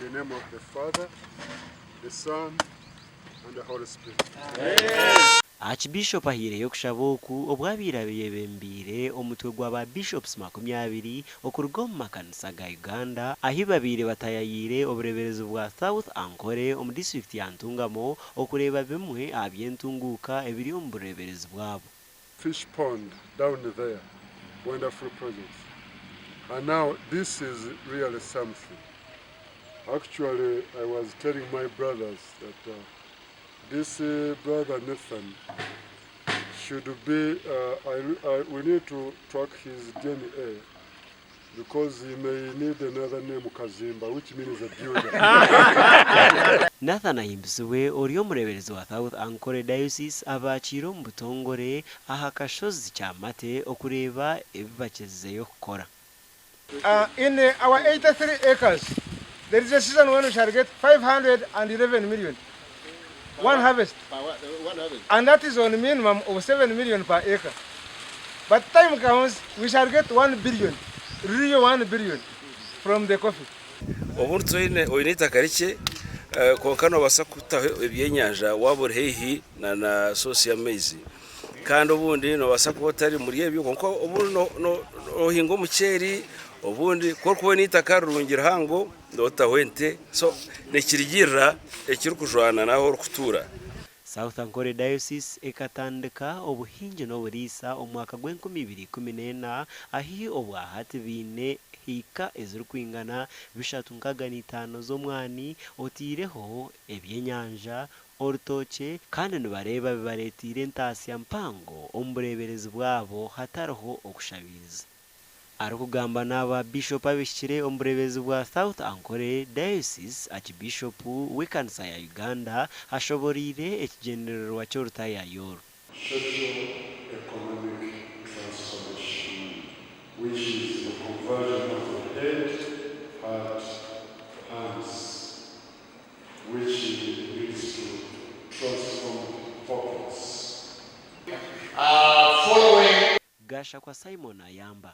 the name of the Father, the Son, and the Holy Spirit. Aakibiishopu ahaireyo okushaba oku obu abaire ayebembeire omutwe gwa ba Bishops 20 okuruga omu makanisa ga Uganda ahi babaire batayayiire obureeberezi bwa South Ankole omu disiturikiti ya Ntungamo okureeba bimwe aha by'entunguuka ebiri omu bureeberezi bwabo. Fish pond down there wonderful project and now this is really something actually I was telling my brothers that uh, this uh, brother Nathan should be uh, I, I, we need to track his DNA because he may need another name Kazimba which means a builder. Nathan Ahimbisibwe ori omureeberezi wa South Ankole Diocese abaakiire omu butongore aha kashozi Kyamate okureeba ebi bakyezizeyo kukora. In our 83 acres there is a season when we shall get 511 million one harvest and that is on minimum of 7 million per acre but time comes we shall get 1 billion real 1 billion from the coffee. Obundi twine oine eitaka rikye kwonka noobaasa kutaho ebyenyanja waaba ori haihi na soosi y'amaizi. Kandi obundi noobaasa kuba otari muri ebyo kwonka obundi noohinga omuceeri, obundi ku orikuba oine eitaka rirungi rihango nootaho ente. So nikirugiirira ekirikujwana n'ahu orikutuura. South Ankole Diocese ekatandika obuhingi n'oburiisa omu mwaka gw'enkumi ibiri ikumi n'ena ahi obwahati baine hiika ezirikwingana 365 z'omwani oteireho ebyenyanja, orutookye kandi nibareeba bibareeteire entaasya mpango omu bureeberezi bwabo hatariho okushabiiriza. Arikugamba n'aba Biishopu abahikire omu bureeberezi bwa South Ankole Diocese, Aakibiishopu w'ekanisa ya Uganda ashoboreire ekigyendererwa ky'orutayaaya oru. Social economic transformation which is the conversion of the head, heart, hands which leads to transformed pockets. Gashakwa Simon Ayamba.